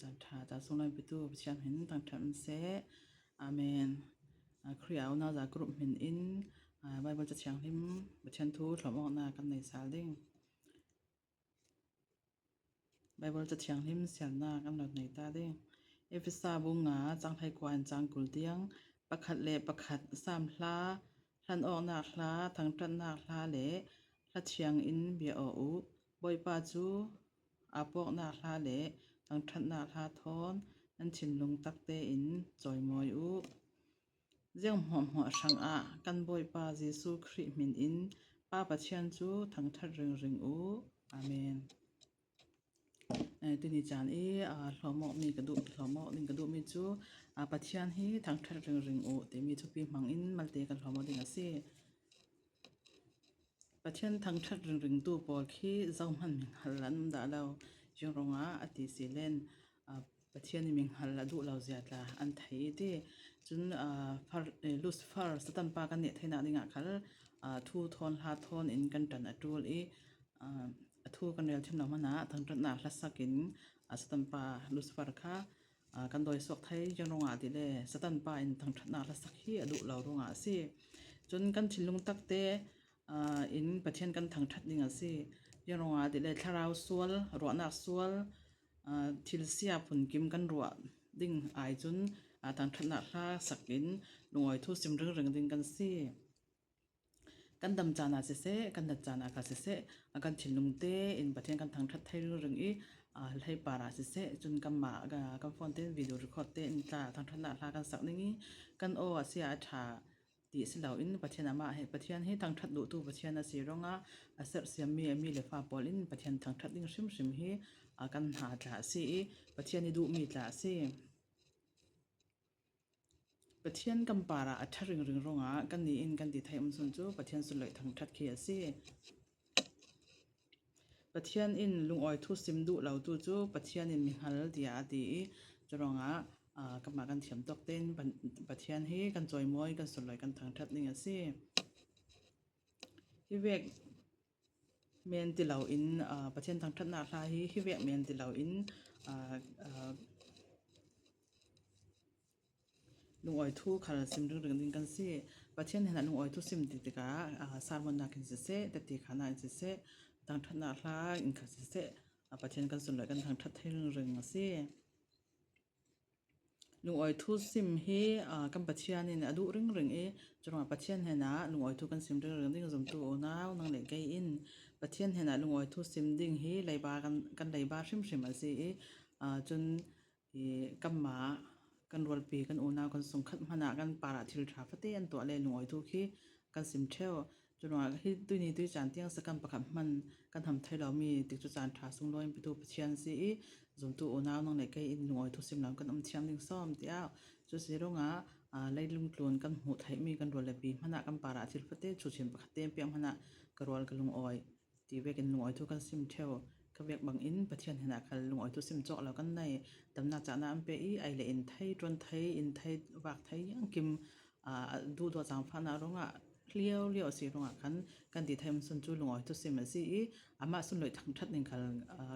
Caan ṭha caan sunglawi petu Pathian min thangṭhat um seh. Amen. Khrih ah unau za group min in Bible ca thianghlim Pathian thu thlawm awknak kan nei sal ding. Bible ca thianghlim sialnak kan rak nei ta ding. Efesa bu nga cang hlei kua in cang 20 tiang pakhat le pakhat sam hla hlan awknak hla thangṭhatnak hla le hla thiang in bia aw u. Bawipa cu Aa puaknak hla le thangṭhatnak hla thawn nan thinlung tak tein cawimawi u. Ziang hmuahhmuah hrangah kan Bawipa Jesuh Khrih min in Pa Pathian cu thangṭhat ringring u. Amen. Tuni caan i hlawmawkmi ka duh hlawmawk ding ka duhmi cu Pathian hi thangṭhat ringring u timi thupi hmang in malte kan hlawmawk ding a si. Pathian thangṭhat ringringtu pawl khi zohhmanh minghngal an um dah lo. Cu ruangah a ti si len Pathian nih minghngal a duh lo zia tla an thei i ti. Cun Lucifer Satan pa kan nih theihnak dingah khal thu thawn hla thawn in kan ṭan a ṭul i a thu kan rel thiam lo hmanh ah thangṭhatnak hlasak in Satan pa Lucifer kha kan dawi sawk thai kan ruangah ti le Satan pa in thangṭhatnak hlasak hi a duh lo ruangah a si. Cun kan thinlung takte in Pathian kan thangṭhat ding a si. Hi ruangah ti le thlarau sual, ruahnak sual, thil sia phunkim kan ruah ding ai cun thangṭhatnak hla sak in lungawi thu sim ringring ding kan si. Kan dam caan ah siseh, kan nat caan ah kha siseh, kan thinlung tein Pathian kan thangṭhat thai ringring i hleipar ah siseh, cun kanmah kan phone tein video record tein tla thangṭhatnak hla kan sak ning i kan aw a si ah a ṭha ti si loin Pathian amah he Pathian hi thangṭhat duhtu Pathian a si ruangah a sersiammi a mi le fa pawl in Pathian thangṭhat ding hrimhrim hi kan hna tla a si i Pathian i duhmi tla a si. Pathian kan par ah a ṭha ringring ruangah kannih in kan ti thai um chun cu Pathian sunlawih thangṭhat khi a si. Pathian in lungawi thu sim duh lo tu cu Pathian in mi hngal tiah a ti i curuangah kanmah kan thiam tawk tein Pathian hi kan cawimawi, kan sunlawih, kan thangṭhat ning a si. Hi vek men ti loin Pathian thangṭhatnak hla hi hi vek men ti loin Lungawi thu khal sim ringring ding kan si. Pathian he lungawi thu sim ti tikah sermon nak in siseh, tehte khanak in siseh, thangṭhatnak hla in kha siseh, Pathian kan sunlawi kan thangṭhat thei ringring a si. Lungawi thu sim hi kan Pathian in a duh ringring i curuangah Pathian hen ah lungawi thu kan sim ringring ding zumtu unau nang le kei in Pathian hen ah lungawi thu sim ding hi leiba kan leiba hrimhrim a si i cun I kanmah kan rualpi kan unau kan sungkhat hmanh ah kan par ah thil ṭha fate an tuah le lungawi tu khi kan sim ṭheo. Cu ruangah hi tuni tui caan tiang sakam pakhat hmanh kan ham thai lomi tik cu caan ṭha sunglawi in petu Pathian si i zumtu unau nang le kei in lungawi thu sim lam kan um thiam ding sawm tiah cu si ruangah leilung tlun kan hmuh theihmi kan rual le pi hmanh ah kan par ah thil fate chuchin pakhat te piak hmanh ah ka rual ka lungawi Ti vek in lungawi thu kan sim ṭheo. Ka vek bangin Pathian hin ah khal lungawi thu sim cawk lo kan nei. Damnak cahnak an pe i ei le in thei, ṭuan thei, inn thei, vak thei kim duhduah zaangfahnak ruangah hlio lio a si ruangah khan kan ti thei sun cu lungawi thu sim a si i amah sunlawih thangṭhat ning khal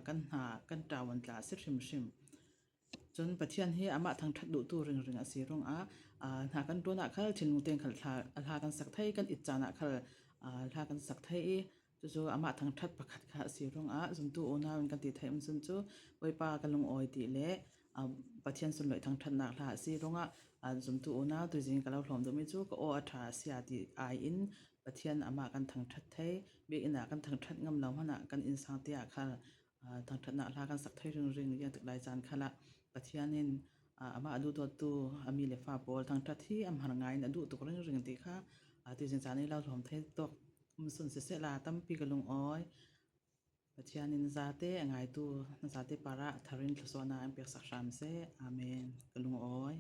kan hna kan ṭawan tla a si hrimhrim. Cun Pathian hi amah thangṭhat duhtu ringring a si ruangah hna kan ṭuan ah khal thinlung tein khal hla kan sak thai, kan it caan ah khal hla kan sak thai i cucu amah thangṭhat pakhat kha a si ruangah zumtu unau in kan ti thai um sun cu Bawipa ka lungawi ti le Pathian sunlawih thangṭhatnak hla a si ruangah zumtu unau tuzing ka lo hlawm duhmi cu ka aw a ṭha a sia ti ai in Pathian amah kan thangṭhat thai. Biakinn ah kan thangṭhat ngam lo hmanh ah kan innsang te ah khal thangṭhatnak hla kan sak thai ringring rian tuk lai caan khal ah Pathian in amah a duhdawttu a mi le fa pawl thangṭhat hi a har ngai in a duh tuk ringring ti kha tuzing caan i lo hlawm thai tawk um sun siseh la tampi ka lungawi. Pathian in zate a ngaitu na zate par ah thar in thlusuahnak in pek sak hram seh. Amen. Ka lungawi.